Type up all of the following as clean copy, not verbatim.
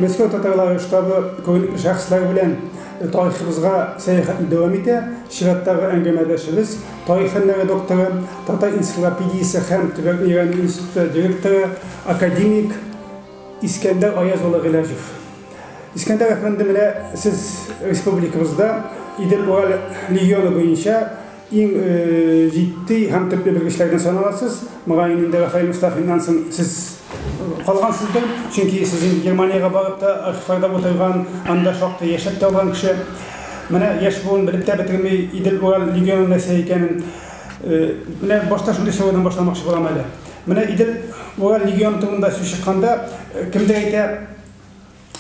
Мәскәү татарлары штабы күренекле шәхесләр белән тарихыбызга сәяхәтне дәвам итә. Чираттагы әңгәмәдәшебез, тарих фәннәре докторы, Татар энциклопедиясе һәм төбәкне өйрәнү институты директоры, академик Искәндәр Аяз улы Гыйләҗев. Искәндәр әфәнде, менә сез республикабызда Идел-Урал легионы буенча иң җитди һәм төпле белгечләрдән саналасыз. Мөгаен инде Рафаэль Мостафиннан соң сез калгансыздыр. Чөнки сез инде Германиягә барып та архивларда утырган, анда шактый яшәп тә алган кеше. Менә яшь буын белеп тә бетерми Идел-Урал легионы нәрсә икәнен. Менә башта шундый сораудан башламакчы булам әле. Менә Идел-Урал легионы турында сүз чыкканда, кемдер әйтә,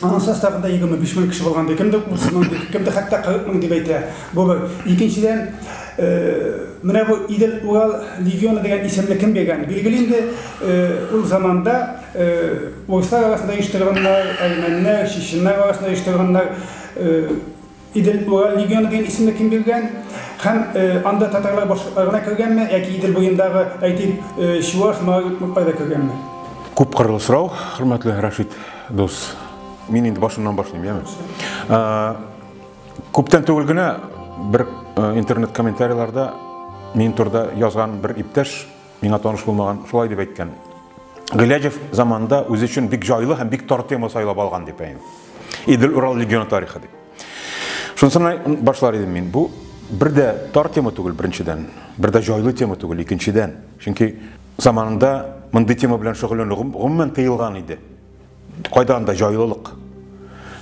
аның составында 25 мең кеше булган ди, кемдер 30 мең ди, кемдер хәтта 40 мең дип әйтә. Бу бер. Икенчедән, менә бу Идел-Урал легионы дигән исемне кем биргән? Билгеле инде, ул заманда урыслар арасында оештырганнар, әрмәннәр, чеченнар арасында оештырганнар. Идел-Урал легионы дигән исемне кем биргән? Һәм анда татарлар башкортлар гына кергәнме, яки Идел буендагы, әйтик, чуаш, мари, удмуртлар да кергәнме? Күп кырлы сорау, хөрмәтле Рәшит дус. Мин инде башыннан башлыйм, яме? Күптән түгел генә бер интернет комментарийларда мин турыда язган бер иптәш, миңа таныш булмаган, шулай дип әйткән. Гыйләҗев заманында үзе өчен бик җайлы һәм бик тар тема сайлап алган дип әйм. Идел-Урал легионы тарихы дип. Шунысына башлар идем мин. Бу бер дә тар тема түгел, беренчедән, бер дә җайлы тема түгел, икенчедән. Чөнки заманында мондый тема белән шөгыльләнү гомумән тыелган иде. Кайда анда җайлылык?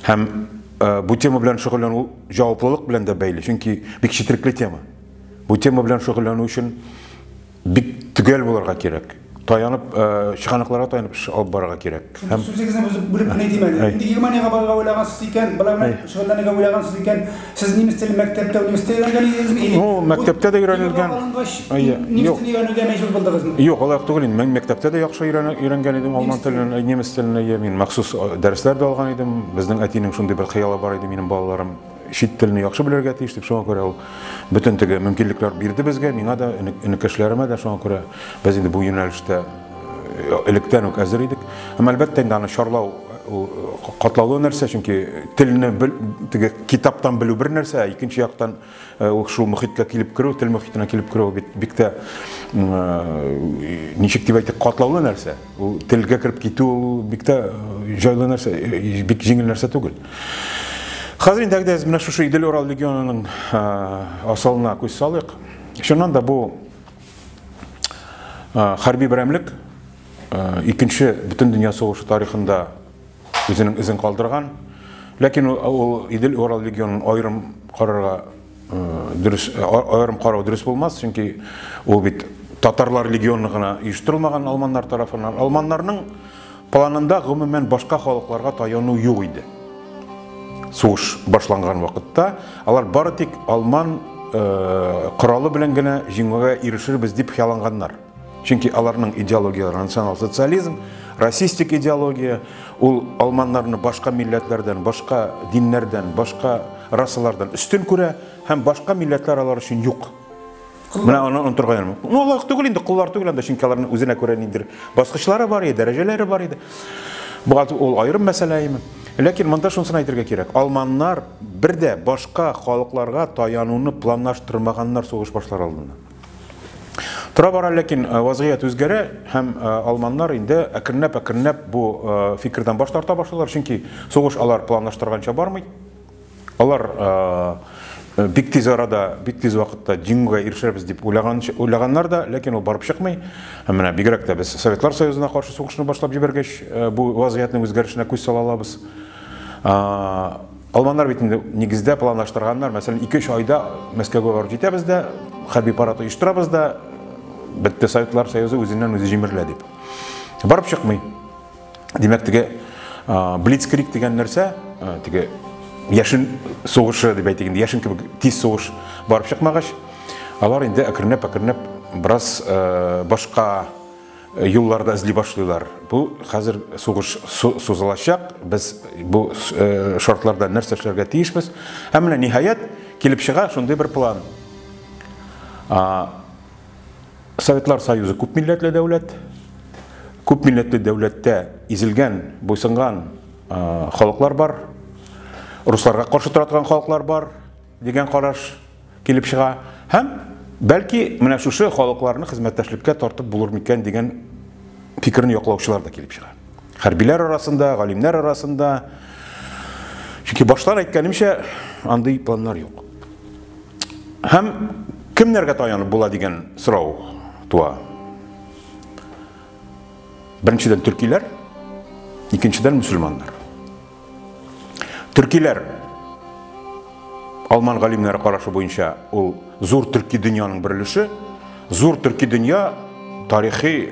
Һәм бу тема белән шөгыльләнү җаваплылык белән дә бәйле, чөнки бик четерекле тема. Бу тема белән шөгыльләнү өчен бик төгәл булырга кирәк. Таянып, чыганакларга таянып эш алып барырга кирәк. Һәм сүзегезне бозып бүлеп кенә әйтим әле. Инде Германиягә барырга уйлагансыз икән, болар белән шөгыльләнергә уйлагансыз икән, сез немец телен мәктәптә, университетта өйрәнгән идегезме? Ну, мәктәптә дә өйрәнелгән. Немец телен өйрәнүгә мәҗбүр булдыгызмы? Юк, алай түгел инде. Мин мәктәптә дә яхшы өйрәнгән идем алман телен, немец телен. Мин махсус дәресләр дә алган идем. Безнең әтинең шундый бер хыялы бар иде, минем балаларым чит телне яхшы белергә тиеш дип, шуңа күрә ул бөтен теге мөмкинлекләр бирде безгә, миңа да, энекәшләремә дә, шуңа күрә без инде бу юнәлештә электән үк әзер идек. Һәм әлбәттә инде аны чарлау ул катлаулы нәрсә, чөнки телне теге китаптан белү бер нәрсә, икенче яктан ул шул мохиткә килеп керү, тел мохитенә килеп керү бит бик тә ничек дип әйтик, катлаулы нәрсә. Ул телгә кереп китү ул бик тә җайлы нәрсә, бик җиңел нәрсә түгел. Хәзер инде әйдәгез менә шушы Идел-Урал легионының асылына күз салыйк. Чыннан да бу хәрби берәмлек икенче бөтендөнья сугышы тарихында үзенең эзен калдырган. Ләкин ул Идел-Урал легионын аерым карарга дөрес, аерым карау дөрес булмас, чөнки ул бит татарлар легионы гына оештырылмаган алманнар тарафыннан. Алманнарның планында гомумән башка халыкларга таяну юк иде. Сугыш башланган вакытта алар бары тик алман коралы белән генә җиңүгә ирешербез дип хыялланганнар. Чөнки аларның идеологияләре национал-социализм, расистик идеология, ул алманнарны башка милләтләрдән, башка диннәрдән, башка расалардан өстен күрә һәм башка милләтләр алар өчен юк. Менә аны онытырга ярамый. Ну, алар түгел инде, коллар түгел анда, чөнки аларның үзенә күрә ниндидер баскычлары бар иде, дәрәҗәләре бар иде. Бу ул аерым мәсьәлә име. Ләкин монда шунысын әйтергә кирәк. Алманнар бер дә башка халыкларга таянуны планлаштырмаганнар сугыш башлар алдыннан. Тора-бара ләкин вазгыять үзгәрә һәм алманнар инде әкренләп-әкренләп бу фикердән баш тарта башлыйлар, чөнки сугыш алар планлаштырганча бармый. Алар бик тиз арада, бик тиз вакытта җиңүгә ирешербез дип уйлаганнар да, ләкин ул барып чыкмый. Һәм менә бигрәк тә без Советлар Союзына каршы сугышны башлап җибәргәч, бу вазгыятьнең үзгәрешенә күз сала алабыз. Алманнар бит инде нигездә планлаштырганнар, мәсәлән, 2-3 айда Мәскәүгә барып җитәбез дә, хәрби парад оештырабыз да, бетте, Советлар Союзы үзеннән үзе җимерелә дип. Барып чыкмый. Димәк, теге блицкриг дигән нәрсә, теге яшен сугышы дип әйтик инде, яшен кебек тиз сугыш барып чыкмагач, алар инде әкренләп-әкренләп бераз башка юлларда эзли башлыйлар. Бу хәзер сугыш сузылачак, без бу шартларда нәрсә эшләргә тиешбез. Һәм менә ниһаять килеп чыга шундый бер план. Советлар Союзы күп милләтле дәүләт. Күп милләтле дәүләттә изелгән, буйсынган халыклар бар, русларга каршы тора торган халыклар бар дигән караш килеп чыга. Һәм бәлки менә шушы халыкларны хезмәттәшлеккә тартып булыр микән дигән фикерне яклаучылар да килеп чыга. Хәрбиләр арасында, галимнәр арасында. Чөнки баштан әйткәнемчә, андый планнар юк. Һәм кемнәргә таянып була дигән сорау туа. Беренчедән төркиләр, икенчедән мөселманнар. Төркиләр алман галимнәре карашы буенча ул зур төрки дөньяның бер өлеше. Зур төрки дөнья тарихи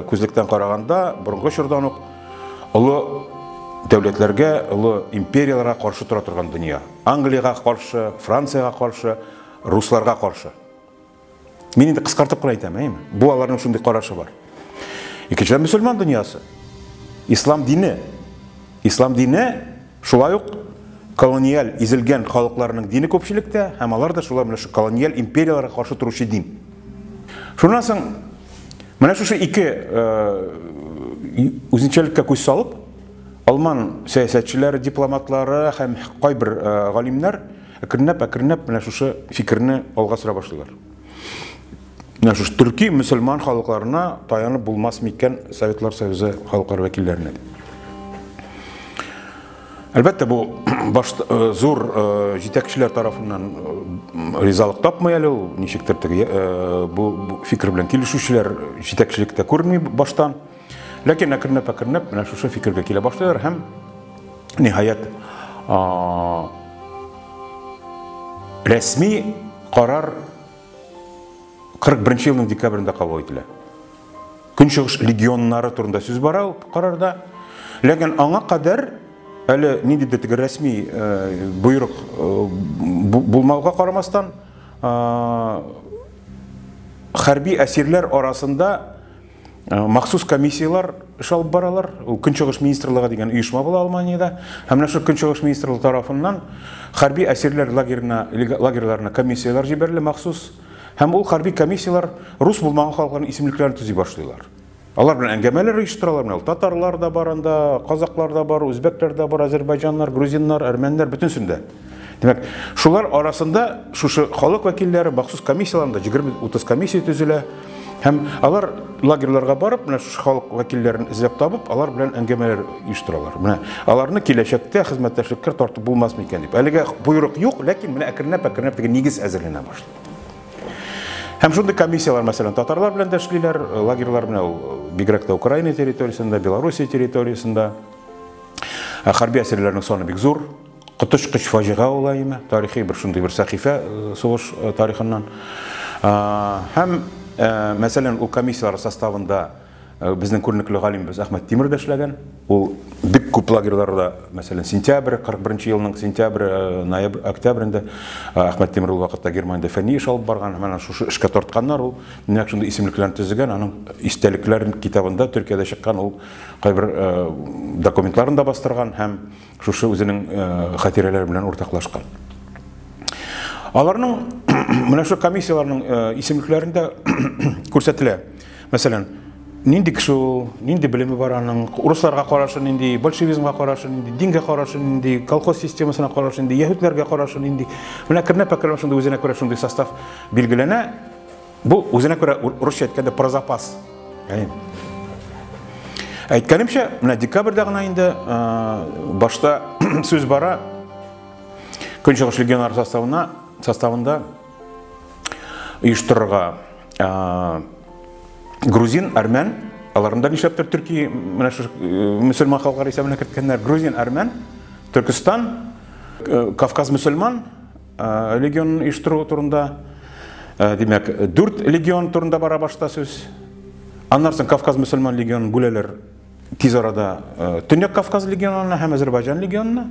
күзлектән караганда борынгы чордан ук олы дәүләтләргә, олы империяләргә каршы тора торган дөнья. Англиягә каршы, Франциягә каршы, русларга каршы. Мин инде кыскартып кына әйтәм, әйеме? Бу аларның шундый карашы бар. Икенчедән мөселман дөньясы. Ислам дине. Ислам дине шулай ук колониаль изелгән халыкларның дине күпчелектә, һәм алар да шулай менә шу колониаль империяләргә каршы торучы дин. Шуннан соң менә шушы ике үзенчәлеккә күз салып, алман сәясәтчеләре, дипломатлары һәм кайбер галимнәр әкренләп-әкренләп менә шушы фикерне алга сөрә башлыйлар. Менә шушы төрки мөселман халыкларына таянып булмас микән Советлар Союзы халыклары вәкилләренә дип. Әлбәттә, бу баш зур җитәкчеләр тарафыннан ризалык тапмый әле ул, ничектер теге бу фикер белән килешүчеләр җитәкчелектә күренми баштан. Ләкин әкренләп-әкренләп менә шушы фикергә килә башлыйлар һәм ниһаять рәсми карар 41 елның декабрендә кабул ителә. Көнчыгыш легионнары турында сүз бара ул карарда. Ләкин аңа кадәр әле ниндидер теге рәсми боерык булмауга карамастан, хәрби әсирләр арасында махсус комиссиялар эш алып баралар. Ул Көнчыгыш министрлыгы дигән оешма була Алманиядә. Һәм менә шул Көнчыгыш министрлыгы тарафыннан хәрби әсирләр лагерьларына комиссиялар җибәрелә махсус. Һәм ул хәрби комиссиялар рус булмаган халыкларның исемлекләрен төзи башлыйлар. Алар белән әңгәмәләр оештыралар. Менә татарлар да бар анда, казаклар да бар, үзбәкләр дә бар, азербайҗаннар, грузиннар, әрмәннәр, бөтенсендә. Димәк, шулар арасында шушы халык вәкилләре махсус комиссияларында 20-30 комиссия төзелә. Һәм алар лагерьларга барып, менә шушы халык вәкилләрен эзләп табып, алар белән әңгәмәләр оештыралар. Менә аларны киләчәктә хезмәттәшлеккә тартып булмас микән дип. Әлегә боерык юк, ләкин менә әкренләп-әкренләп теге нигез әзерләнә башлый. Һәм шундый комиссиялар, мәсәлән, татарлар белән дә эшлиләр, лагерьлар менә ул бигрәк тә Украина территориясендә, Белоруссия территориясендә. Хәрби әсирләрнең саны бик зур. Коточкыч фаҗига ул әйме, тарихи бер шундый бер сәхифә сугыш тарихыннан. Һәм мәсәлән, ул комиссиялар составында безнең күренекле галимебез Әхмәт Тимер дә эшләгән. Ул бик күп лагерьларда, мәсәлән, сентябрь, 41 елның сентябрь, ноябрь, октябрендә Әхмәт Тимер ул вакытта Германиядә фәнни эш алып барган, һәм аны шушы эшкә тартканнар, ул нәкъ шундый исемлекләрне төзегән, аның истәлекләр китабында Төркиядә чыккан ул кайбер документларын да бастырган һәм шушы үзенең хатирәләре белән уртаклашкан. Аларның менә шу комиссияләрнең исемлекләрендә күрсәтелә. Мәсәлән, нинди кеше ул, нинди белеме бар аның, русларга карашы нинди, большевизмга карашы нинди, дингә карашы нинди, колхоз системасына карашы нинди, яһүдләргә карашы нинди. Менә әкренләп-әкренләп шундый үзенә күрә шундый состав билгеләнә. Бу үзенә күрә русча әйткәндә про запас. Әйткәнемчә, менә декабрьдә генә инде башта сүз бара Көнчыгыш легионнар составында оештырырга грузин, әрмән, аларны да нишләптер төрки менә шушы мөселман халыклары исәбенә керткәннәр. Грузин, әрмән, Төркестан, Кавказ мөселман легионын оештыру турында, димәк, 4 легион турында бара башта сүз. Аннан соң Кавказ мөселман легионын бүләләр тиз арада Төньяк Кавказ легионына һәм Азербайҗан легионына.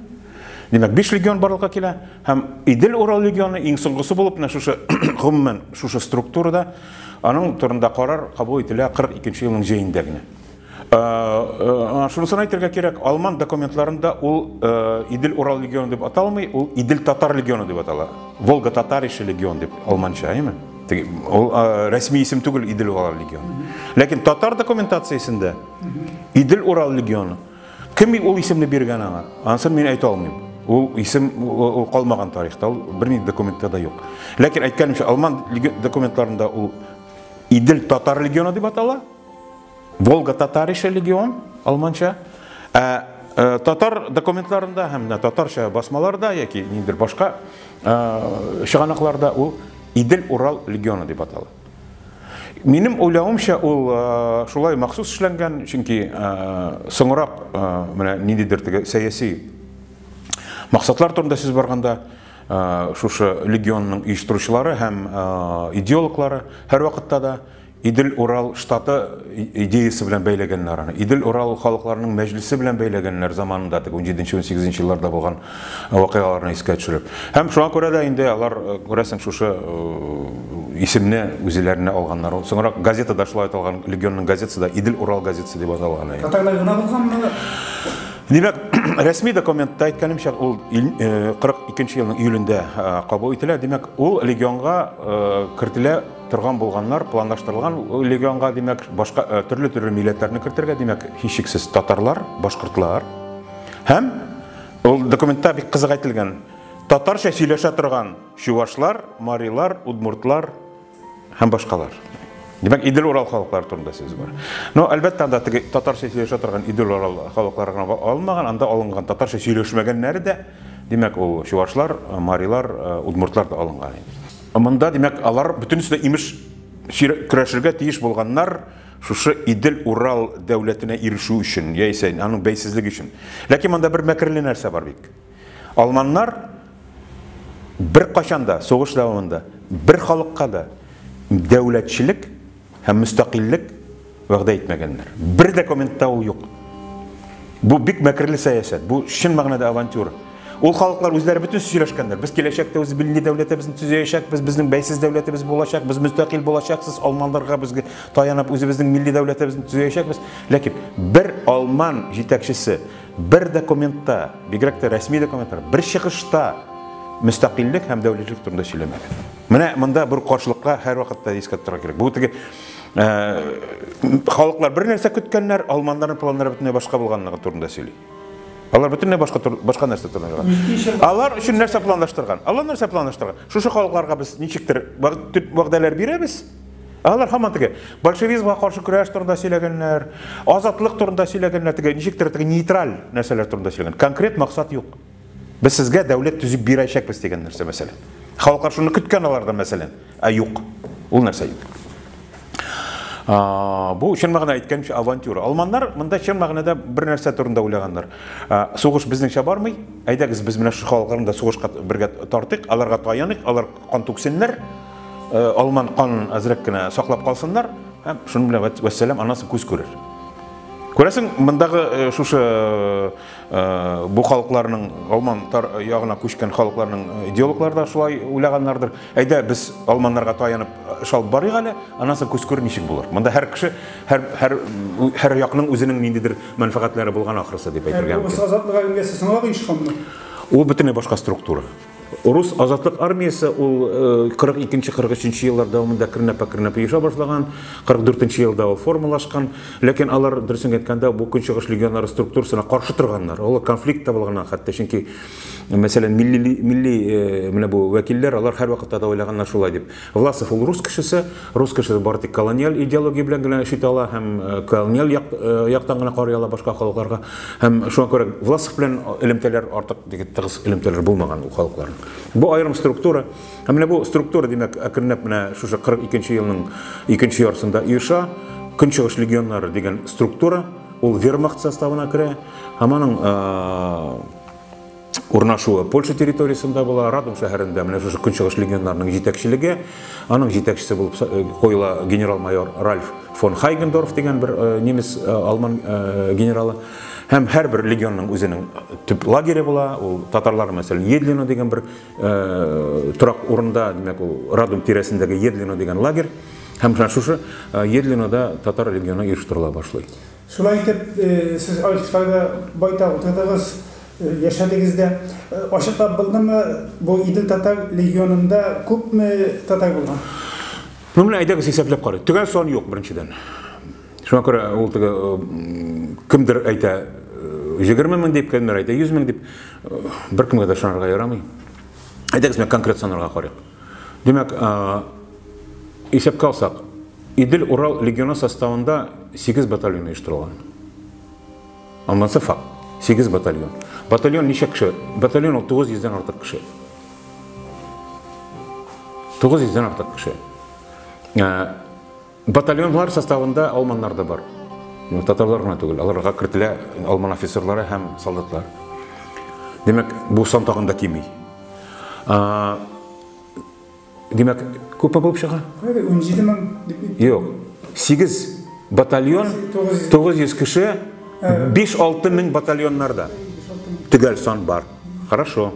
Димәк, 5 легион барлыкка килә һәм Идел-Урал легионы иң соңгысы булып менә шушы гомумән шушы структурада аның турында карар кабул ителә 42 елның җәендә генә. Шунысын әйтергә кирәк, алман документларында ул Идел-Урал легионы дип аталмый, ул Идел-Татар легионы дип атала. Волга-Татарише легион дип алманча, әйеме? Теге, ул рәсми исем түгел Идел-Урал легионы. Ләкин татар документациясендә Идел-Урал легионы. Кем ул исемне биргән аңа? Анысын мин әйтә алмыйм. Ул исем ул калмаган тарихта, ул бернинди документта да юк. Ләкин әйткәнемчә, алман документларында ул Идел татар легионы дип атала. Волга татарише легион алманча. Ә татар документларында һәм татарча басмаларда яки ниндидер башка чыганакларда ул Идел-Урал легионы дип атала. Минем уйлавымча, ул шулай махсус эшләнгән, чөнки соңрак менә ниндидер теге сәяси максатлар турында сүз барганда, шушы легионның оештыручылары һәм идеологлары һәрвакытта да Идел-Урал штаты идеясы белән бәйләгәннәр аны. Идел-Урал халыкларының мәҗлесе белән бәйләгәннәр заманында, теге 17-18 елларда булган вакыйгаларны искә төшереп. Һәм шуңа күрә дә инде алар, күрәсең, шушы исемне үзләренә алганнар. Соңрак газетада шулай аталган, легионның газетасы да Идел-Урал газетасы дип аталган. Татарлар гына булганмы? Димәк, рәсми документта әйткәнемчә, ул 42 елның июлендә кабул ителә. Димәк, ул легионга кертелә торган булганнар, планлаштырылган легионга, димәк, башка төрле-төрле милләтләрне кертергә, димәк, һичшиксез татарлар, башкортлар. Һәм ул документта бик кызык әйтелгән: татарча сөйләшә торган чувашлар, марилар, удмуртлар һәм башкалар. Димәк, Идел-Урал халыклары турында сүз бар. Но, әлбәттә, анда теге татарча сөйләшә торган Идел-Урал халыклары гына алынмаган, анда алынган татарча сөйләшмәгәннәре дә, димәк, ул чувашлар, марилар, удмуртлар да алынган инде. Монда, димәк, алар бөтенесе дә имеш көрәшергә тиеш булганнар шушы Идел-Урал дәүләтенә ирешү өчен, яисә аның бәйсезлеге өчен. Ләкин монда бер мәкерле нәрсә бар бит. Алманнар бер кашан да сугыш дәвамында бер халыкка да дәүләтчелек һәм мөстәкыйльлек вәгъдә итмәгәннәр. Бер документта ул юк. Бу бик мәкерле сәясәт, бу чын мәгънәдә авантюра. Ул халыклар үзләре бөтен сөйләшкәннәр. Без киләчәктә үз милли дәүләтебезне төзәячәкбез, безнең бәйсез дәүләтебез булачак, без мөстәкыйль булачаксыз, алманнарга безгә таянып үзебезнең милли дәүләтебезне төзәячәкбез. Ләкин бер алман җитәкчесе бер документта, бигрәк тә рәсми документлар, бер чыгышта мөстәкыйльлек һәм дәүләтчелек турында сөйләмәгән. Менә монда бер каршылыкка һәрвакытта искә тотарга кирәк. Бу теге халыклар бер нәрсә көткәннәр, алманнарның планнары бөтенләй башка булганлыгы турында сөйли. Алар бөтенләй башка нәрсә турында. Алар өчен нәрсә планлаштырган? Алар нәрсә планлаштырган? Шушы халыкларга без ничектер вәгъдәләр бирәбез. Алар һаман теге большевизмга каршы көрәш турында сөйләгәннәр, азатлык турында сөйләгәннәр, теге ничектер теге нейтраль нәрсәләр турында сөйләгән. Конкрет максат юк. Без сезгә дәүләт төзеп бирәчәкбез дигән нәрсә мәсәлән. Халыклар шуны көткән алардан мәсәлән, ә юк. Ул нәрсә юк. Бу чын мәгънә әйткәнчә авантюра. Алманнар монда чын мәгънәдә бер нәрсә турында уйлаганнар. Сугыш безнеңчә бармый. Әйдәгез без менә шушы халыкларны да сугышка бергә тартыйк, аларга таяныйк, алар кан түксеннәр, алман канын әзрәк кенә саклап калсыннар һәм шуның белән вәссәлам, аннан соң күз күрер. Күрәсең, мондагы шушы бу халыкларның алман ягына күчкән халыкларның идеологлары да шулай уйлаганнардыр. Әйдә без алманнарга таянып эш алып барыйк әле, аннан соң күз күрер ничек булыр. Монда һәр кеше, һәр якның үзенең ниндидер мәнфәгатьләре булган ахрысы дип әйтергә мөмкин. Рус азатлык армиясе соңрак оешканмы? Ул бөтенләй башка структура. Рус азатлык армиясе ул 42-43 еллар дәвамында әкренләп-әкренләп оеша башлаган, 44 елда ул формалашкан, ләкин алар, дөресен әйткәндә, бу Көнчыгыш легионнары структурасына каршы торганнар. Алар конфликтта булганнар хәтта, чөнки, мәсәлән, милли менә бу вәкилләр, алар һәрвакытта да уйлаганнар шулай дип. Власов ул рус кешесе, рус кешесе бары тик колониаль идеология белән генә эш итә ала һәм колониаль яктан гына карый ала башка халыкларга. Һәм шуңа күрә Власов белән элемтәләр артык тыгыз элемтәләр булмаган ул халыкларның. Бу аерым структура. Һәм менә бу структура, димәк, әкренләп менә шушы 42 елның икенче яртысында оеша. Көнчыгыш легионнары дигән структура, ул вермахт составына керә. Һәм аның урнашуы Польша территориясендә була, Радом шәһәрендә менә шушы Көнчыгыш легионнарының җитәкчелеге, аның җитәкчесе булып куела генерал-майор Ральф фон Хайгендорф дигән бер немец алман генералы. Һәм һәрбер легионның үзенең төп лагере була. Ул татарлар, мәсәлән, Едлино дигән бер торак урында, димәк, ул Радом тирәсендәге Едлино дигән лагерь. Һәм менә шушы Едлинода татар легионы оештырыла башлый. Шулай итеп, сез архивларда байтак утырдыгыз, яшәдегез дә. Ачыклап булдымы, бу Идел татар легионында күпме татар булган? Ну, менә әйдәгез исәпләп карыйк. Төгәл сан юк беренчедән. Шуңа күрә ул теге кемдер әйтә, 20 мең дип, кемнәр әйтә 100 мең дип, беркемгә дә ышанырга ярамый. Әйдәгез, менә конкрет саннарга карыйк. Димәк, исәпкә алсак, Идел-Урал легионы составында 8 батальон оештырылган. Аннан факт. 8 батальон. Батальон ничә кеше? Батальон ул 900 дән артык кеше. 900 дән артык кеше. Батальонлар составында алманнар да бар. Татарлар гына түгел, аларга кертелә алман офицерлары һәм солдатлар. Димәк, бу сан тагын да кими. Димәк, күпме булып чыга? 17 мең дип. Юк. 8 батальон, 900 кеше, 5-6 мең батальоннарда. Төгәл сан бар. Хорошо.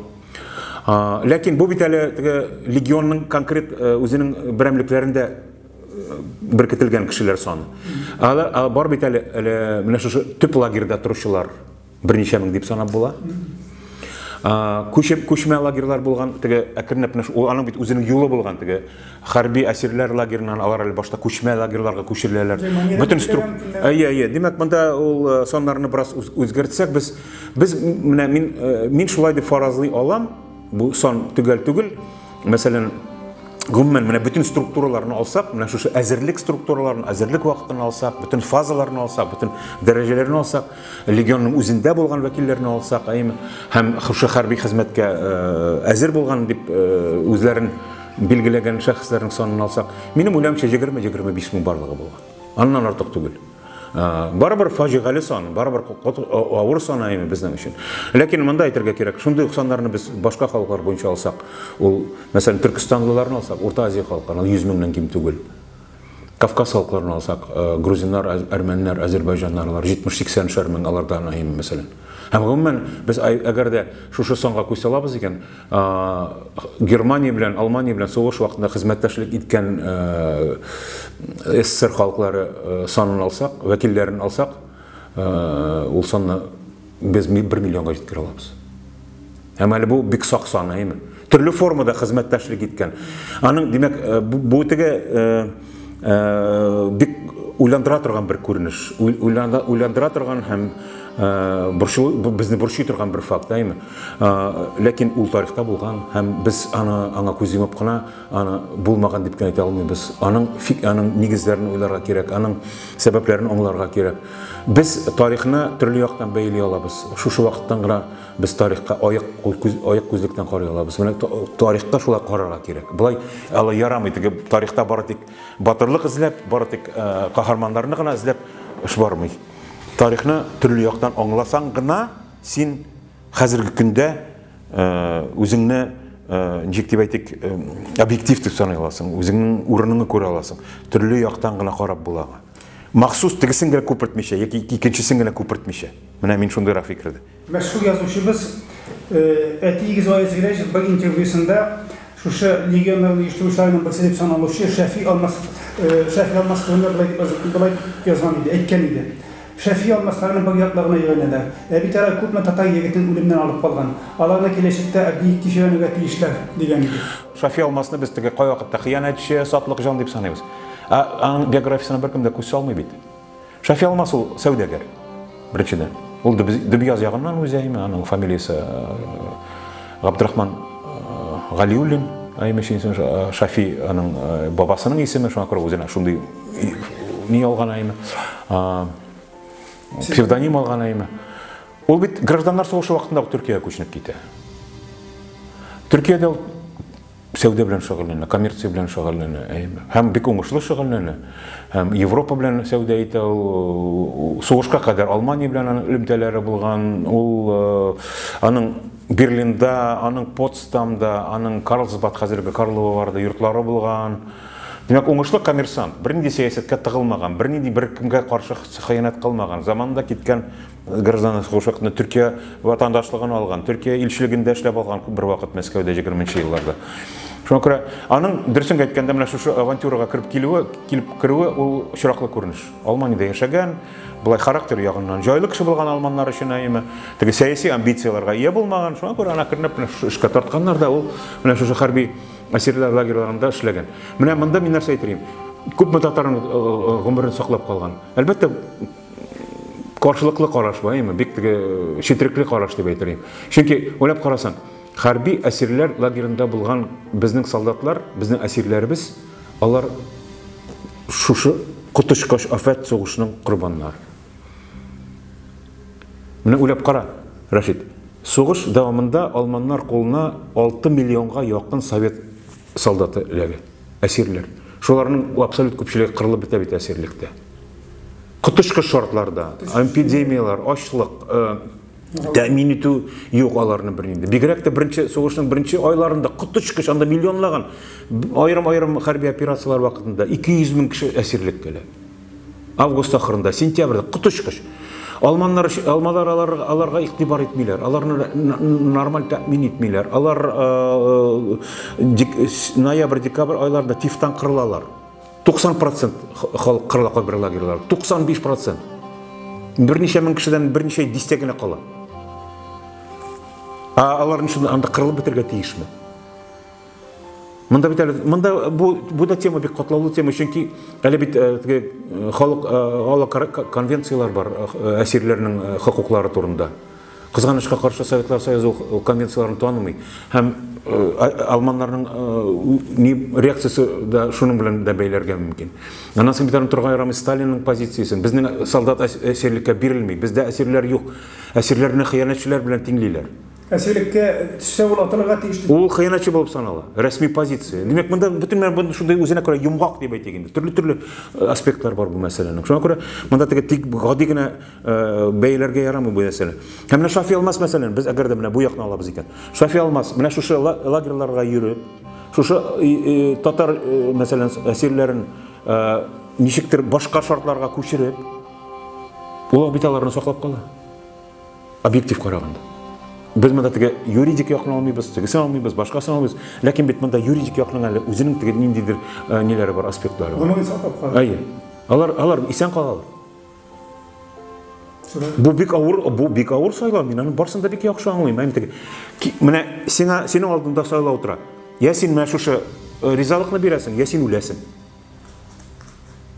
Ләкин бу бит әле теге легионның конкрет үзенең берәмлекләрендә беркетелгән кешеләр саны. Алар бар бит әле менә шушы төп лагерьда торучылар берничә мең дип санап була. Күчеп күчмә лагерьлар булган, теге әкренләп менә ул аның бит үзенең юлы булган, теге хәрби әсирләр лагерыннан алар әле башта күчмә лагерьларга күчереләләр. Бөтен струк. Әйе, әйе. Димәк, монда ул саннарны бераз үзгәртсәк, без менә мин шулай дип фаразлый алам. Бу сан төгәл түгел. Мәсәлән, гомумән менә бөтен структураларны алсак, менә шушы әзерлек структураларын, әзерлек вакытын алсак, бөтен фазаларны алсак, бөтен дәрәҗәләрне алсак, легионның үзендә булган вәкилләрне алсак, әйеме, һәм шушы хәрби хезмәткә әзер булган дип үзләрен билгеләгән шәхесләрнең санын алсак, минем уйлавымча 20-25 мең барлыгы булган. Аннан артык түгел. Барыбер фаҗигале сан, барыбер авыр сан әйеме безнең өчен. Ләкин монда әйтергә кирәк, шундый ук саннарны без башка халыклар буенча алсак, ул, мәсәлән, төркестанлыларны алсак, Урта Азия халыкларын, 100 меңнән ким түгел. Кавказ халыкларын алсак, грузиннар, әрмәннәр, әзербайҗаннар, алар 70-80 мең алардан әйеме, мәсәлән. Һәм гомумән без әгәр дә шушы санга күз салабыз икән, Германия белән, Алмания белән сугыш вакытында хезмәттәшлек иткән СССР халыклары санын алсак, вәкилләрен алсак, ул санны без 1 миллионга җиткерә алабыз. Һәм әле бу бик сак сан, әйеме? Төрле формада хезмәттәшлек иткән. Аның, димәк, бу теге бик уйландыра торган бер күренеш, уйландыра торган һәм безне борчый торган бер факт, әйеме? Ләкин ул тарихта булган һәм без аны аңа күз йомып кына аны булмаган дип кенә әйтә алмыйбыз. Аның нигезләрен уйларга кирәк, аның сәбәпләрен аңларга кирәк. Без тарихны төрле яктан бәйли алабыз. Шушы вакыттан гына без тарихка аяк күзлектән карый алабыз. Менә тарихка шулай карарга кирәк. Болай алай ярамый, теге тарихта бары тик батырлык эзләп, бары тик каһарманнарны гына эзләп эш бармый. Тарихны төрле яктан аңласаң гына син хәзерге көндә үзеңне ничек дип әйтик, объектив дип саный аласың, үзеңнең урыныңны күрә аласың. Төрле яктан гына карап була. Махсус тегесен генә күпертмичә яки икенчесен генә күпертмичә. Менә мин шундыйрак фикердә. Мәшһүр язучыбыз әтиегез Гаяз Гыйләҗев бер интервьюсында шушы легионнарны оештыручыларның берсе дип саналучы Шәфи Алмас Шәфи Алмас турында болай дип язган иде, әйткән иде. Шәфи Алмасларны бер якларына өйрәнәләр. Ә бит алар күпме татар егетен үлемнән алып калган. Аларны киләчәктә объектив өйрәнергә тиешләр, дигән иде. Шәфи Алмасны без теге кайвакытта хыянәтче, сатлык җан дип саныйбыз. Ә аның биографиясенә беркем дә күз салмый бит. Шәфи Алмас ул сәүдәгәр. Беренчедән. Ул Дөбьяз ягыннан үзе, әйме, аның фамилиясе Габдрахман Галиуллин, әйме, Шәфи аның бабасының исеме, шуңа күрә үзенә шундый ни алган, әйме, псевдоним алган, әйме. Ул бит гражданнар сугышы вакытында ук Төркиягә күченеп китә. Төркиядә ул сәүдә белән шөгыльләнә, коммерция белән шөгыльләнә, әйме. Һәм бик уңышлы шөгыльләнә. Һәм Европа белән сәүдә итә ул, сугышка кадәр Алмания белән аның элемтәләре булган, ул аның Берлинда, аның Потсдамда, аның Карлсбад, хәзерге Карлова барда йортлары булган. Димәк, уңышлы коммерсант, бернинди сәясәткә тыгылмаган, бернинди беркемгә каршы хыянәт кылмаган, заманында киткән гражданлык сугышы вакытында Төркия ватандашлыгын алган, Төркия илчелегендә эшләп алган бер вакыт Мәскәүдә 20 елларда. Шуңа күрә аның дөресен әйткәндә менә шушы авантюрага кереп килүе, килеп керүе ул очраклы күренеш. Алманиядә яшәгән, болай характер ягыннан җайлы кеше булган алманнар өчен, әйеме, теге сәяси амбицияләргә ия булмаган, шуңа күрә аны әкренләп менә шушы эшкә тартканнар да, ул менә шушы хәрби әсирләр лагерьларында эшләгән. Менә монда мин нәрсә әйтер идем? Күпме татарның гомерен саклап калган. Әлбәттә, каршылыклы караш бар, әйме, бик теге четерекле караш дип әйтер идем. Чөнки уйлап карасаң, хәрби әсирләр лагерында булган безнең солдатлар, безнең әсирләребез, алар шушы коточкыч афәт сугышының корбаннары. Менә уйлап кара, Рәшит. Сугыш дәвамында алманнар кулына 6 миллионга якын совет солдаты эләгә, әсирләр. Шуларның абсолют күпчелеге кырылып бетә бит әсирлектә. Коточкыч шартларда, эпидемияләр, ачлык, тәэмин итү юк аларны бернинди. Бигрәк тә беренче сугышның беренче айларында коточкыч, анда миллионлаган аерым-аерым хәрби операцияләр вакытында 200 мең кеше әсирлеккә эләгә. Август ахырында, сентябрьдә коточкыч. Алманнар алмалар алар, аларга игътибар итмиләр, аларны нормаль тәэмин итмиләр. Алар ноябрь, декабрь айларында тифтан кырылалар. 90% халык кырыла кайбер лагерьлар. 95%. Берничә мең кешедән берничә дистә генә кала. Ә алар шунда анда кырылып бетәргә тиешме? Монда бит әле, монда бу да тема бик катлаулы тема, чөнки әле бит теге халык алла конвенцияләр бар әсирләрнең хокуклары турында. Кызганычка каршы, Советлар Союзы ул конвенцияләрне танымый. Һәм алманнарның ни реакциясе дә шуның белән дә бәйләргә мөмкин. Аннан соң бит онытырга ярамый Сталинның позициясен. Безнең солдат әсирлеккә бирелми, бездә әсирләр юк. Әсирләрне хыянәтчеләр белән тиңлиләр. Әсирлеккә төшсә, ул атылырга тиеш. Ул хыянәтче булып санала. Рәсми позиция. Димәк, монда бөтен менә шундый үзенә күрә йомгак дип әйтик инде. Төрле-төрле аспектлар бар бу мәсьәләнең. Шуңа күрә монда теге тик гади генә бәяләргә ярамый бу мәсьәлә. Һәм менә Шафи Алмас, мәсәлән, без әгәр дә менә бу якны алабыз икән. Шафи Алмас менә шушы лагерьларга йөреп, шушы татар, мәсәлән, әсирләрен ничектер башка шартларга күчереп, ул бит аларны саклап кала. Объектив караганда. Без монда теге юридик якны алмыйбыз, тегесен алмыйбыз, башкасын алмыйбыз. Ләкин бит монда юридик якның әле үзенең теге ниндидер ниләре бар, аспектлары бар. Гомумән саклап кала. Әйе. Алар исән калалар. Бу бик авыр сайлау. Мин аны барысын да бик яхшы аңлыйм. Әйме, теге менә сиңа, синең алдында сайлау тора. Я син менә шушы ризалыкны бирәсең, я син үләсең.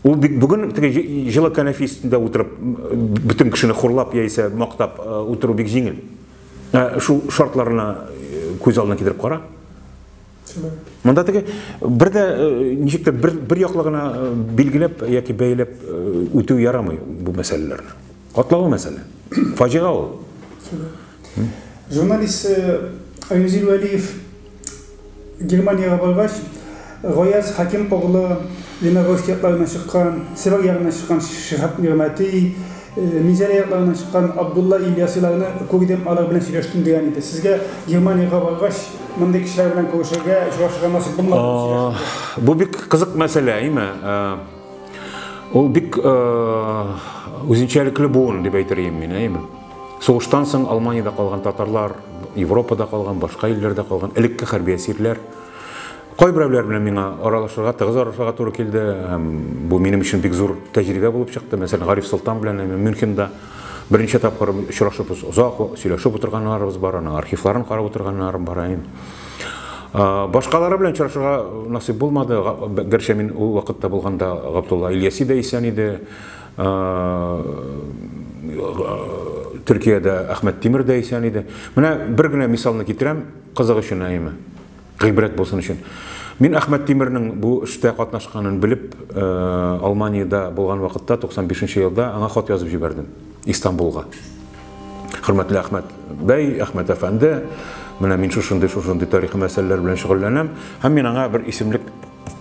Ул бик бүген теге җылы кәнәфи өстендә утырып, бөтен кешене хурлап яисә мактап утыру бик җиңел. Шул шартларына күз алдына китереп кара. Монда теге бер дә ничектер бер яклы гына билгеләп яки бәйләп үтү ярамый бу мәсьәләләрне. Катлаулы мәсьәлә. Фаҗига ул. Журналист Аюзил Вәлиев Германиягә баргач, Гаяз Хәким оглы Леногорск якларыннан чыккан, Себер ягыннан чыккан Шиһаб Нигъмәти, Минзәлә якларыннан чыккан Абдулла Ильясиларны күрдем, алар белән сөйләштем дигән иде. Сезгә Германиягә баргач, мондый кешеләр белән күрешергә, очрашырга насыйп булмады? Бу бик кызык мәсьәлә, әйме? Ул бик үзенчәлекле буын дип әйтер идем мин, әйме? Сугыштан соң Алманиядә калган татарлар, Европада калган, башка илләрдә калган элекке хәрби әсирләр. Кайберәүләр белән миңа аралашырга, тыгыз аралашырга туры килде. Һәм бу минем өчен бик зур тәҗрибә булып чыкты. Мәсәлән, Гариф Солтан белән Мюнхенда берничә тапкыр очрашып, озак сөйләшеп утырганнарыбыз бар, аның архивларын карап утырганнарым бар. Башкалары белән очрашырга насыйп булмады. Гәрчә мин ул вакытта булганда Габдулла Ильяси да исән иде. Төркиядә Әхмәт Тимер дә исән иде. Менә бер генә мисалны китерәм, кызык өчен, әйеме? Гыйбрәт булсын өчен. Мин Әхмәт Тимернең бу эштә катнашканын белеп, Алманиядә булган вакытта 95 елда аңа хат язып җибәрдем Истанбулга. Хөрмәтле Әхмәт бәй, Әхмәт әфәнде, менә мин шушындый шушындый тарихи мәсьәләләр белән шөгыльләнәм һәм мин аңа бер исемлек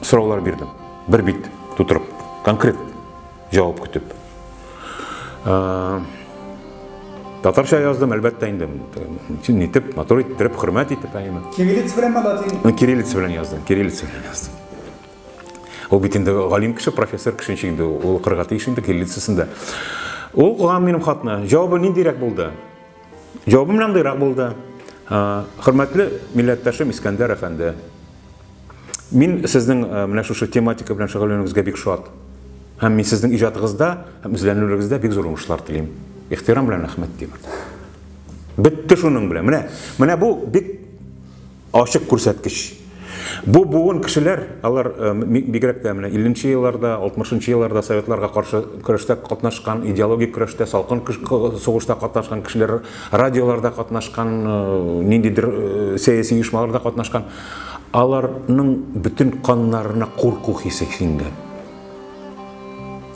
сораулар бирдем. Бер бит тутырып, конкрет җавап көтеп. Татарча яздым, әлбәттә инде. Нитеп, матур иттереп, хөрмәт итеп, әйеме. Кириллица белән латин? Кириллица белән яздым, кириллица белән яздым. Ул бит инде галим кеше, профессор кеше, ничек инде ул укырга тиеш инде кириллицасында. Ул укыган минем хатны. Җавабы ниндирәк булды? Җавабы менә мондыйрак булды. Хөрмәтле милләттәшем Искәндәр әфәнде, мин сезнең менә шушы тематика белән шөгыльләнүегезгә бик шат. Һәм мин сезнең иҗатыгызда һәм эзләнүләрегездә бик зур уңышлар телим. Ихтирам белән, Әхмәт Тимер. Бетте шуның белән. Менә бу бик ачык күрсәткеч. Бу буын кешеләр, алар бигрәк тә менә 50 елларда, 60 елларда советларга каршы көрәштә катнашкан, идеологик көрәштә, салкын сугышта катнашкан кешеләр, радиоларда катнашкан, ниндидер сәяси оешмаларда катнашкан, аларның бөтен каннарына курку хисе сеңгән.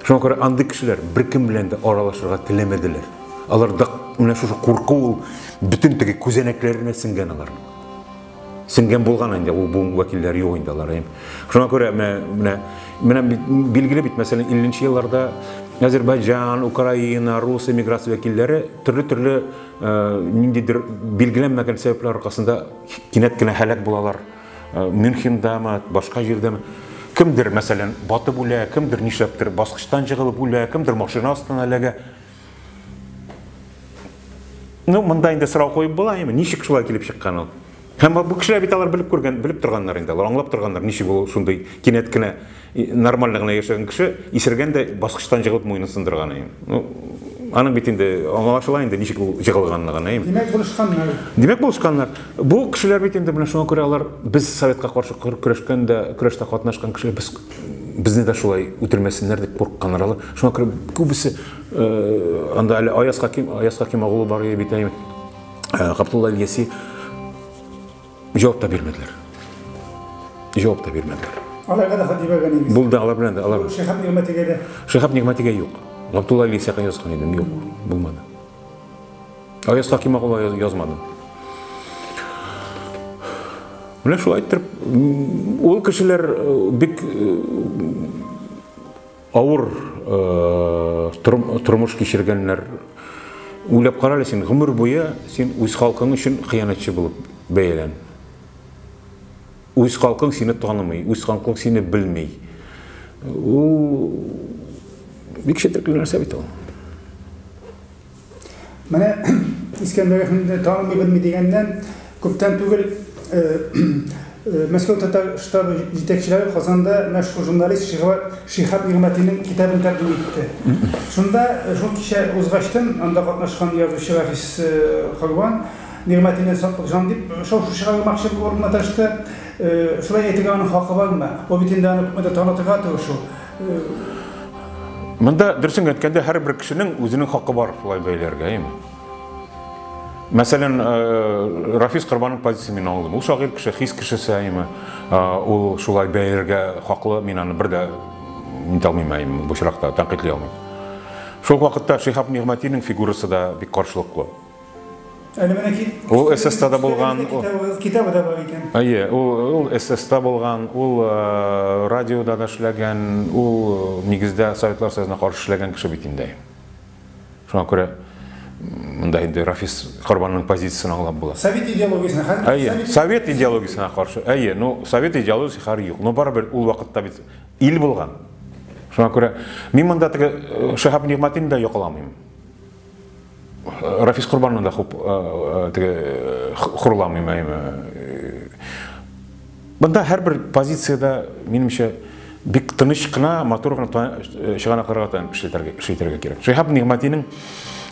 Шуңа күрә андый кешеләр беркем белән дә аралашырга теләмәделәр. Аларда менә шушы курку ул бөтен теге күзәнәкләренә сеңгән аларның. Сеңгән булган инде, ул буын вәкилләре юк инде алар. Шуңа күрә менә билгеле бит, мәсәлән, 50 елларда Азербайҗан, Украина, рус эмиграция вәкилләре төрле-төрле ниндидер билгеләнмәгән сәбәпләр аркасында кинәт кенә һәлак булалар. Мюнхендамы, башка җирдәме. Кемдер, мәсәлән, батып үлә, кемдер нишләптер баскычтан җыгылып үлә, кемдер машина астына эләгә. Ну, монда инде сорау куеп була, ничек шулай килеп чыккан ул? Һәм бу кешеләр бит алар белеп күргән, белеп торганнар инде, алар аңлап торганнар, ничек ул шундый кинәт кенә нормаль гына яшәгән кеше исергән дә баскычтан җыгылып муенын сындырган. Ну, аның бит инде аңлашыла инде ничек ул җыгылганлыгын. Димәк, булышканнар. Димәк, булышканнар. Бу кешеләр бит инде менә шуңа күрә алар без советка каршы көрәшкәндә, көрәштә катнашкан кешеләр без безне дә шулай үтермәсеннәр дип курыкканнар алар. Шуңа күрә күбесе анда әле Аяз Хаким, Аяз Хаким агулы бар бит әйме. Габдулла Ильяси җавап та бирмәделәр. Җавап та бирмәделәр. Аларга да хат җибәргән идегез. Булды, алар белән дә, алар. Шиһаб Нигъмәтигә дә. Шиһаб Нигъмәтигә юк. Габдулла Ильясига язган идем, юк, булмады. Аяз Хаким агулы язмадым. Менә шулай иттереп, ул кешеләр бик авыр тормыш кичергәннәр. Уйлап кара әле син, гомер буе син үз халкың өчен хыянәтче булып бәялән. Үз халкың сине танымый, үз халкың сине белми. Ул бик четерекле нәрсә бит ул. Менә Искәндәр әфәнде танымый белми дигәннән, күптән түгел Мәскәү татар штабы җитәкчеләре Казанда мәшһүр журналист Шиһаб Нигъмәтинең китабын тәкъдим итте. Шунда шул кичә узгачтын анда катнашкан язучы Рафис Корбан Нигъмәтине сатлык җан дип шау-шу чыгармакчы булып маташты. Шулай әйтергә аның хакы бармы? Ул бит инде аны күпмедер танытырга тырышу. Монда дөресен әйткәндә һәрбер кешенең үзенең хакы бар шулай бәйләргә, әйеме? Мәсәлән, Рафис Корбанның позициясен мин аңладым. Ул шагыйрь кеше, хис кешесе, әйеме? Ул шулай бәйләргә хаклы, мин аны бер дә нитә алмыйм, әйеме, бу очракта тәнкыйтьли алмыйм. Шул вакытта Шиһаб Нигъмәтинең фигурасы да бик каршылыклы. Әле менә ки Ул ССТда да булган, китабы да бар икән. Әйе, ул ССТда булган, ул радиода да эшләгән, ул нигездә Советлар Союзына каршы эшләгән кеше бит инде. Шуңа күрә монда инде Рафис Корбанның позициясен аңлап була. Совет идеологиясенә хәзер. Әйе, совет идеологиясенә каршы. Әйе, ну совет идеологиясе хәзер юк. Но барыбер ул вакытта бит ил булган. Шуңа күрә мин монда теге Шиһаб Нигъмәтин дә якаламыйм. Рафис Корбанны да хуп теге хурламыйм, әйме. Монда һәрбер позициядә минемчә бик тыныч кына, матур гына чыганакларга таянып эш итәргә кирәк. Шиһаб Нигъмәтинең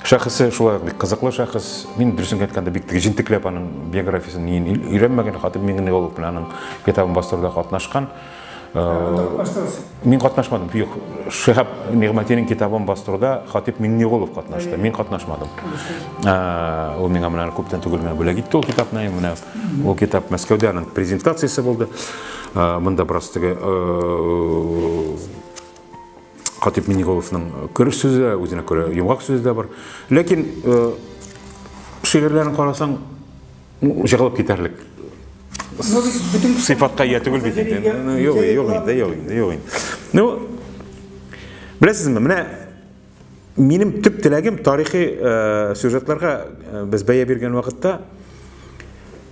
шәхесе шулай ук бик кызыклы шәхес. Мин дөресен әйткәндә бик теге җентекләп аның биографиясен өйрәнмәгән, Хатип Миңнеголов белән аның китабын бастыруда катнашкан. Мин катнашмадым. Юк, Шиһаб Нигъмәтинең китабын бастыруда Хатип Миңнеголов катнашты. Мин катнашмадым. Ул миңа менә күптән түгел генә бүләк итте ул китапны. Менә ул китап Мәскәүдә аның презентациясе булды. Монда бераз теге Хатип Миңнеголовның кереш сүзе, үзенә күрә йомгак сүзе дә бар. Ләкин шигырьләрен карасаң, җыгылып китәрлек сыйфатка ия түгел бит инде. Юк, юк инде, юк инде, юк инде. Ну, беләсезме, менә минем төп теләгем тарихи сюжетларга без бәя биргән вакытта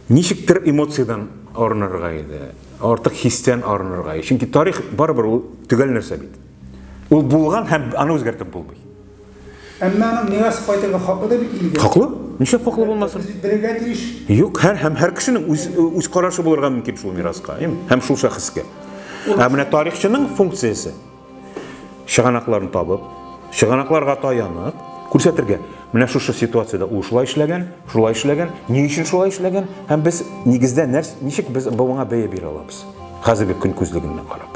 ничектер эмоциядән арынырга иде, артык хистән арынырга. Чөнки тарих барыбер ул төгәл нәрсә бит. Ул булган һәм аны үзгәртеп булмый. Әмма аның мирас кайтырга хаклы да бит илгә. Хаклы? Нишләп хаклы булмасын? Без белергә тиеш. Юк, һәр кешенең үз карашы булырга мөмкин шул мираска, һәм шул шәхескә. Ә менә тарихчының функциясе чыганакларын табып, чыганакларга таянып күрсәтергә. Менә шушы ситуациядә ул шулай эшләгән, шулай эшләгән, ни өчен шулай эшләгән һәм без нигездә нәрс, ничек без моңа бәя бирә алабыз? Хәзерге көн күзлегеннән карап.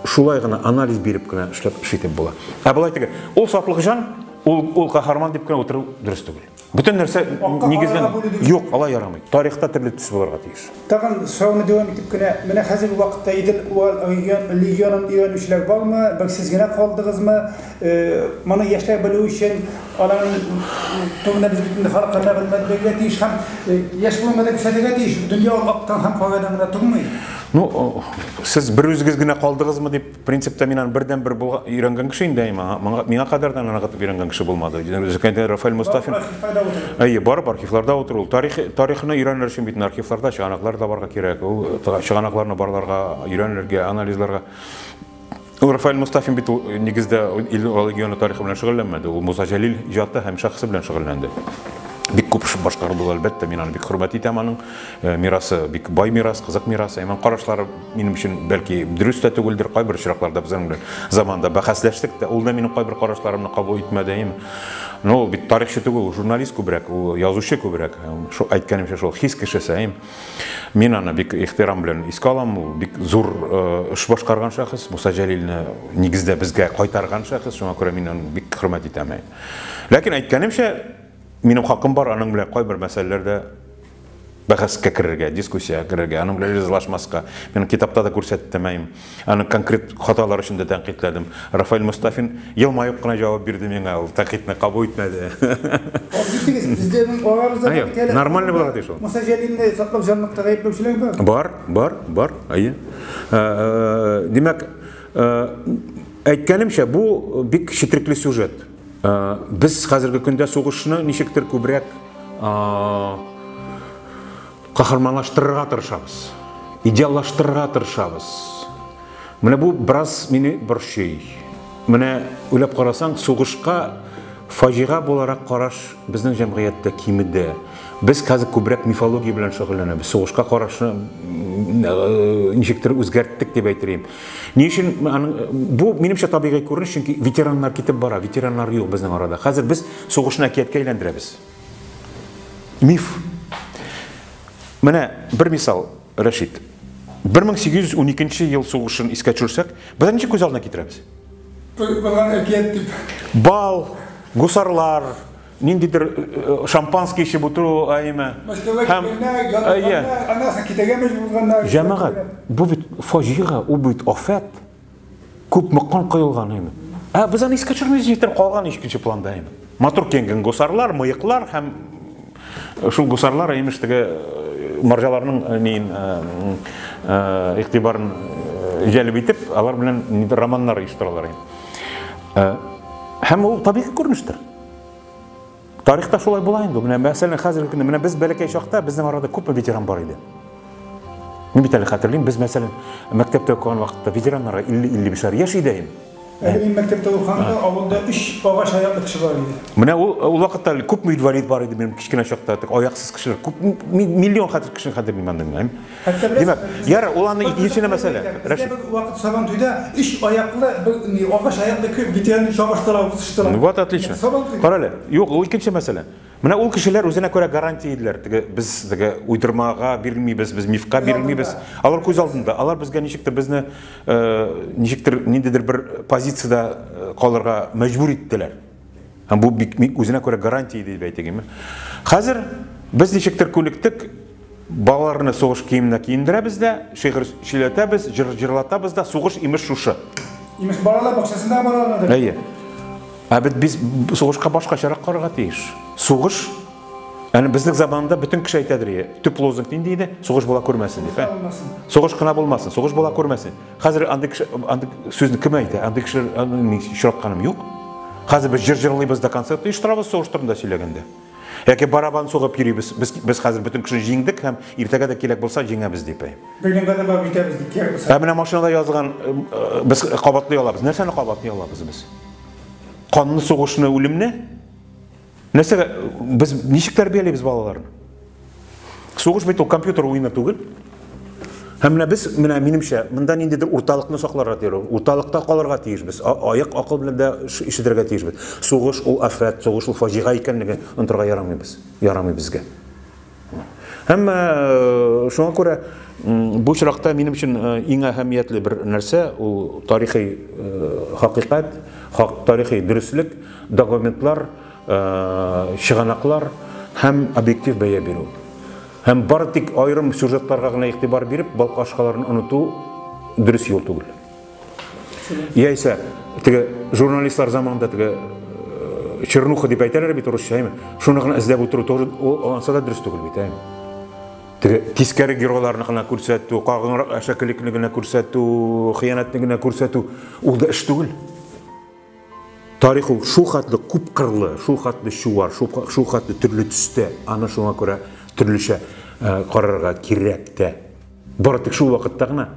Шулай гына анализ биреп кенә эшләп эш итеп була. Ә болай теге, ул сатлыкҗан, ул каһарман дип кенә утыру дөрес түгел. Бөтен нәрсә нигездән юк, алай ярамый. Тарихта төрле төс булырга тиеш. Тагын сорауны дәвам итеп кенә, менә хәзерге вакытта Идел Урал регионын өйрәнүчеләр бармы? Бер сез генә калдыгызмы? Моны яшьләр белү өчен аларның турында без бит инде халыкка мәгълүмат бирергә тиеш һәм яшь буынга да күрсәтергә тиеш. Дөнья ул актан һәм карадан гына тормый. Ну, сез бер үзегез генә калдыгызмы дип, принципта мин аны бердән-бер өйрәнгән кеше инде, миңа кадәр дә аны өйрәнгән кеше булмады. Рафаэль Мустафин. Әйе, барып архивларда утыру. Тарихны өйрәнер өчен бит архивларда чыганаклар табарга кирәк. Ул чыганакларны барларга, өйрәнергә, анализларга. Ул Рафаэль Мустафин бит ул нигездә Идел регионы тарихы белән шөгыльләнмәде. Ул Муса Җәлил иҗаты һәм шәхесе белән шөгыльләнде. Бик күп эш башкарды ул, әлбәттә, мин аны бик хөрмәт итәм аның. Мирасы бик бай мирас, кызык мирас. Әмма карашлары минем өчен бәлки дөрес тә түгелдер. Кайбер очракларда без аның белән заманда бәхәсләштек тә, ул да минем кайбер карашларымны кабул итмәде. Но ул бит тарихчы түгел, ул журналист күбрәк, ул язучы күбрәк. Шул әйткәнемчә, шул хис кешесе. Мин аны бик ихтирам белән искә алам. Ул бик зур эш башкарган шәхес. Муса Җәлилне нигездә безгә кайтарган шәхес. Шуңа күрә мин аны бик хөрмәт итәм. Ләкин әйткәнемчә, минем хакым бар аның белән кайбер мәсьәләләрдә бәхәскә керергә, дискуссиягә керергә, аның белән ризалашмаска. Мин китапта да күрсәттем, аны конкрет хаталар өчен дә тәнкыйтьләдем. Рафаэль Мустафин елмаеп кына җавап бирде миңа, ул тәнкыйтьне кабул итмәде. Нормально була ди шул. Муса Җәлилне сатлык җанлыкта гаепләүчеләр бар. Бар, бар, бар, әйе. Димәк, әйткәнемчә, бу бик четерекле сюжет. Без хәзерге көндә сугышны ничектер күбрәк каһарманлаштырырга тырышабыз, идеаллаштырырга тырышабыз. Менә бу бераз мине борчый. Менә уйлап карасаң, сугышка фаҗига буларак караш безнең җәмгыятьтә кимеде. Без хәзер күбрәк мифология белән шөгыльләнәбез. Сугышка карашны ничектер үзгәрттек дип әйтер идем. Ни өчен бу минемчә табигый күренеш, чөнки ветераннар китеп бара, ветераннар юк безнең арада. Хәзер без сугышны әкияткә әйләндерәбез. Миф. Менә бер мисал, Рәшит. 1812 ел сугышын искә төшерсәк, без ничек күз алдына китерәбез? Булган әкият дип. Бал, гусарлар, ниндидер шампанский эчеп утыру әйме. Һәм анасы китәргә мәҗбүр булганнар. Җәмәгать, бу бит фаҗига, ул бит афәт. Күпме кан коелган әйме. Ә без аны искә төшермибез, ничектер калган икенче планда әйме. Матур киенгән гусарлар, мыеклар һәм шул гусарлар имеш теге марҗаларның неен игътибарын җәлеп итеп, алар белән нидер романнар оештыралар. Һәм ул табигый күренештер. Тарихта шулай була инде. Менә мәсәлән, хәзерге көндә менә без бәләкәй чакта безнең арада күпме ветеран бар иде. Мин бит әле хәтерлим, без мәсәлән мәктәптә укыган вакытта ветераннарга 50-55 яшь иде инде. Әле мин мәктәптә укыганда авылда 3 агач аяклы кеше бар иде. Менә ул вакытта әле күпме инвалид бар иде минем кечкенә чакта, аяксыз кешеләр күп, миллион хәтер кеше хәтерлим андый. Димәк, яр, ул аны икенче мәсьәлә. Рәшит. Вакыт сабан туйда 3 аяклы, бер агач аяклы ветеран чабыштыра, узыштыра. Вот отлично. Кара әле. Юк, ул икенче мәсьәлә. Менә ул кешеләр үзенә күрә гарантия иделәр. Теге без теге уйдырмага бирелмибез, без мифка бирелмибез. Алар күз алдында, алар безгә ничектер безне ничектер ниндидер бер позициядә калырга мәҗбүр иттеләр. Һәм бу бик үзенә күрә гарантия иде дип әйтегезме. Хәзер без ничектер күнектек, балаларны сугыш киеменә киендерәбез дә, шигырь сөйләтәбез, җыр җырлатабыз да, сугыш имеш шушы. Имеш балалар бакчасында балалар. Әйе. Ә бит без сугышка башкачарак карарга тиеш. Сугыш, әне безнең заманда бөтен кеше әйтәдер, төп лозунг нинди иде? Сугыш була күрмәсен дип. Сугыш кына булмасын, сугыш була күрмәсен. Хәзер андый кеше, андый сүзне кем әйтә? Андый кешеләр очратканым юк. Хәзер без җыр җырлыйбыз да концерт оештырабыз сугыш турында сөйләгәндә. Яки барабан сугып йөрибез. Без хәзер бөтен кешене җиңдек һәм иртәгә дә кирәк булса җиңәбез дип. Берлинга да барып җитәбез дип кирәк булса. Ә менә машинада язылган без кабатлый алабыз. Нәрсәне кабатлый алабыз без? Канлы сугышны, үлемне? Нәрсәгә без ничек тәрбиялибез балаларны? Сугыш бит ул компьютер уены түгел. Һәм менә без, менә минемчә, монда ниндидер урталыкны сакларга тиеш. Урталыкта калырга тиешбез. Аек акыл белән дә ишетергә тиешбез. Сугыш ул афәт, сугыш ул фаҗига икәнлеген онытырга ярамыйбыз. Ярамый безгә. Һәм шуңа күрә бу очракта минем өчен иң әһәмиятле бер нәрсә ул тарихи хакыйкать, тарихи дөреслек, документлар, чыганаклар һәм объектив бәя бирү. Һәм бары тик аерым сюжетларга гына игътибар биреп, башкаларын оныту дөрес юл түгел. Яисә теге журналистлар заманында теге чернуха дип әйтәләр бит русча, әйме? Шуны гына эзләп утыру тоже ул ансы да дөрес түгел бит, әйме? Теге тискәре геройларны гына күрсәтү, кагынрак әшәкелекне генә күрсәтү, хыянәтне генә күрсәтү, ул да эш түгел. Тарих ул шул хәтле күпкырлы, шул хәтле чуар, шул хәтле төрле төстә, аны шуңа күрә төрлечә карарга кирәк тә. Бары тик шул вакытта гына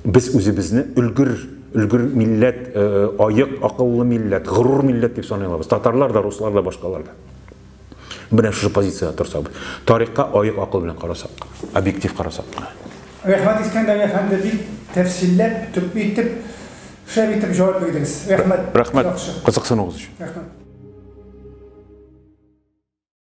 без үзебезне өлгер, өлгер милләт, аек, акыллы милләт, горур милләт дип саный алабыз. Татарлар да, руслар да, башкалар да. Менә шушы позициядә торсак, тарихка аек акыл белән карасак, объектив карасак кына. Рәхмәт, Искәндәр әфәнде, бик тәфсилләп, төпле итеп, шәп итеп җавап бирдегез. Рәхмәт. Рәхмәт, кызыксынуыгыз өчен. Рәхмәт.